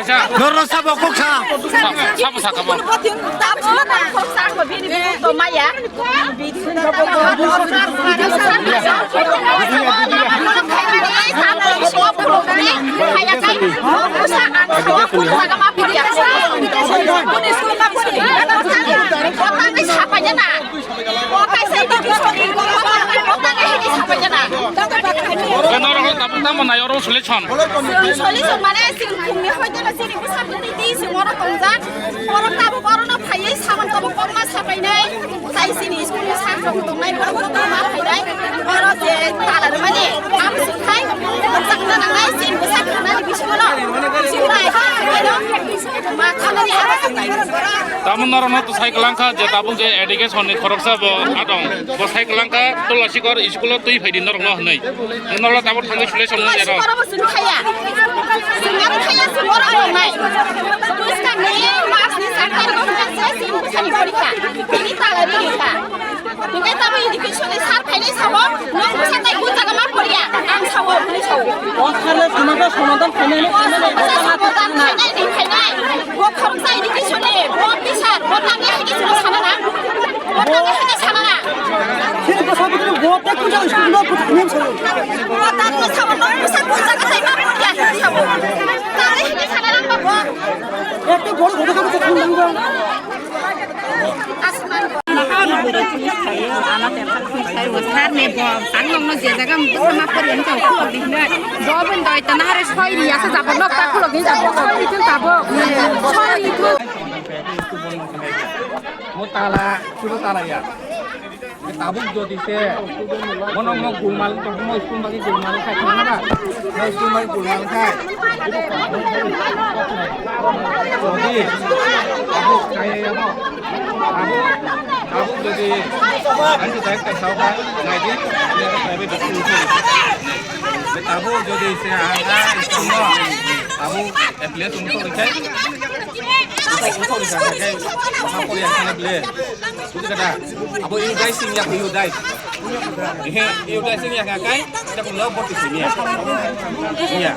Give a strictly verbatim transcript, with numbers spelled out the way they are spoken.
Acha. Norok sabo kok sa. Sabo sakamo. Norok tabuk tamo nai oro solution. Solution mane sini khumni hoite na sini bwsa bwtwi twi sini oro tongjak. Oro tabuk oro no phaiwi samung tabuk kokma sapainai. Tai sini school ni sak rok tongnai borok rok ma phainai. Oro je tala rwmani abo sungthai. Sakna nangnai sini bwsa khumnani bisingo no. Sini bai kha bai no. Ma khanani abo sungthai. Tamo norok no to sai kwlangkha je tabuk je education ni khoroksa bo adong. Bo sai kwlangkha Tulasikor school o twi phaidi norok no hwnwi. Norok tabuk thangwi solution no nero. Borok bo sini khaya. Sini abo khaya sini borok tongnai. Bwskang ni mas ni sakar no khaya sini bwsani porikha. Ini tala ri kha. Hingke tamo education ni sar phainai sabo, nwng bwsa tai bujak ma poriya, ang sao, hwnwi sao. O sarle samasa somadan khainai, khainai, khainai, khainai. Bo khoroksa education ni, bo teacher, bo tangya education ni sana na. Bo tangya education sana na. Sini bwsa bwtwi bo tak kuja school no kuja nem sao. Bo tangya sao, nwng bwsa bujak tai ma poriya, hwnwi sao. Tangya education sana na bo. Ekta boro kotha kotha khum nang jang. Bo ben doi tana hare soi ri asa jabon nok ta khulok din jabon. Soi ri tu. Mo tala, churo tala ya. Tabuk jodi se, bono mo gulmal, mo school bagi gulmal khai khana ba, mo school bagi gulmal khai. Jodi, tabuk kaya ya mo, tabuk, tabuk jodi, ang tu direct kai sao khai, nai di, ini ada private school tu. Tabuk jodi se, ang, ah, school mo, tabuk, at least untuk dikai, untuk dikai, apa yang kena beli. Buji kata, abo U D A I sing yak U D A I. Ehe, U D A I sing yak kai, tak lo bot sing ya. Iya.